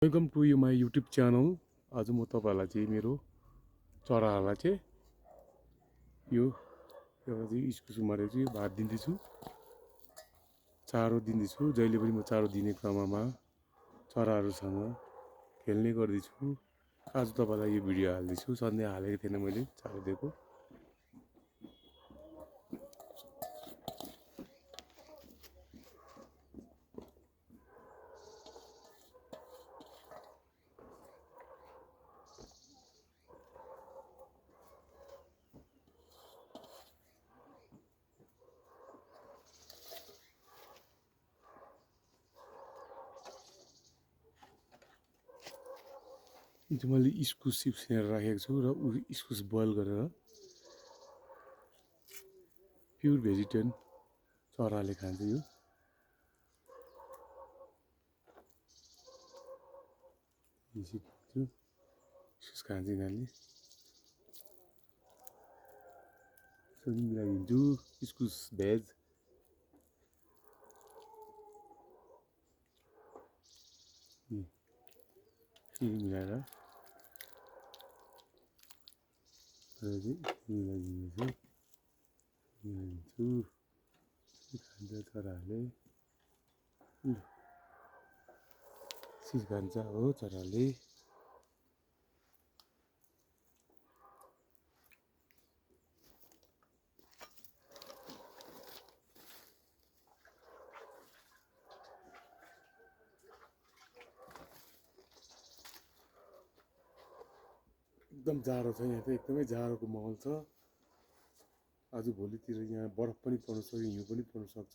Welcome to you my YouTube channel. आज म तपाईँहरूलाई चाहिँ मेरो चराहरूलाई चाहिँ यो एउटा चाहिँ इस्कुस उमारेर चाहिँ भात दिँदैछु, चारो दिँदैछु। जहिले पनि म चारो दिने क्रममा चराहरूसँग खेल्ने गर्दैछु। आज तपाईँलाई यो भिडियो हाल्दैछु। सधैँ हालेको थिएन मैले चारो दिएको। मैले इस्कुस सिप्सिएर राखेको छु र इस्कुस बोइल गरेर प्युर भेजिटेरियन चराले खान्छ। यो इस्कुस खान्छ यिनीहरूले। मिलाइदिन्छु इस्कुस भेज। मिलाएर मिलाइदिन्छु खान्छ चराहरूले। सिस खान्छ हो चराहरूले। एकदम जाडो छ यहाँ त, एकदमै जाडोको माहौल छ। आज भोलितिर यहाँ बरफ पनि पर्न सक्छ, हिउँ पनि पर्न सक्छ।